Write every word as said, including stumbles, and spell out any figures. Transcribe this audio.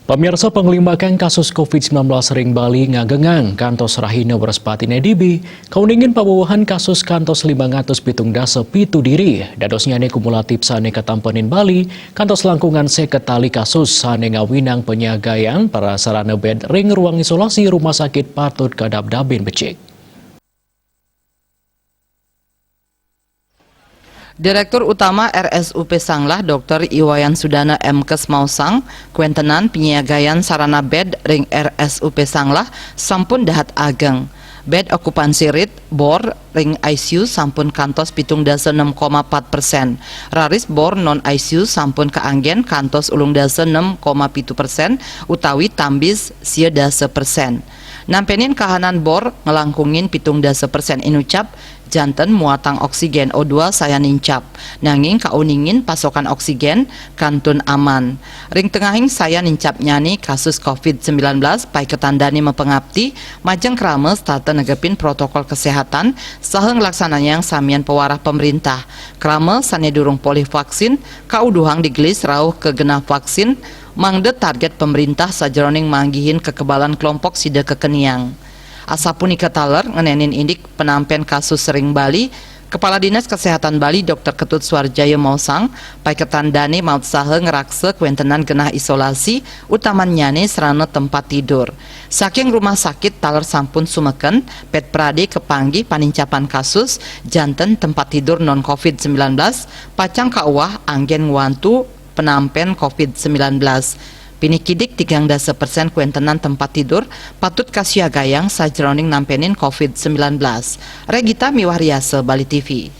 Pamirsa, panglimbakang kasus covid sembilan belas ring Bali ngagengang kantos rahina Wrespatine dibi, kauningin pabubuhan kasus kantos lima atus pitung dasa pitu diri. Dadosnyané kumulatif sané katampenin Bali, kantos langkungan séket tali kasus sané ngawinang panyiagayan prasarana bed ring ruang isolasi rumah sakit patut kadabdabin becik. Direktur Utama R S U P Sanglah, Doktor Iwayan Sudana M Kes maosang, kuéntenan panyiagayan sarana bed ring R S U P Sanglah sampun dahat ageng. Bed okupansi rit, bor, ring I C U sampun kantos pitung dasa enam koma empat persen. Raris bor non I C U sampun kaanggén kantos ulung dasa enam koma pitu persen utawi tambis sia dasa persen. Nampénin kahanan bor nglangkungin pitung dasa persen inucap, janten muatang oksigen O dua sayan nincap, nanging kauningin pasokan oksigen kantun aman. Ring tengahing sayan nincapnyané kasus covid sembilan belas, paiketan dané mapangapti majeng krama setata negepin protokol kesehatan saha nglaksanayang samian pawarah pamréntah. Krama sané durung polih vaksin kauduhang digelis rauh ka genah vaksin, mangda target pamréntah sajeroning manggihin kekebalan kelompok sida kakeniang. Asapunika taler ngenénin indik panampén kasus ring Bali, Kepala Dinas Kesehatan Bali, Doktor Ketut Suarjaya maosang, paiketan dané mautsaha ngraksa kuéntenan genah isolasi, utamannyané sarana tempat tidur. Saking rumah sakit taler sampun sumeken, pét pradé kapanggih panincapan kasus, janten tempat tidur non covid sembilan belas pacang kauwah anggén ngwantu panampén covid sembilan belas. Pinih kidik tigang dasa persen kuéntenan tempat tidur patut kasiagayang sajeroning nampénin covid sembilan belas. Regita miwah Riasa, Bali T V.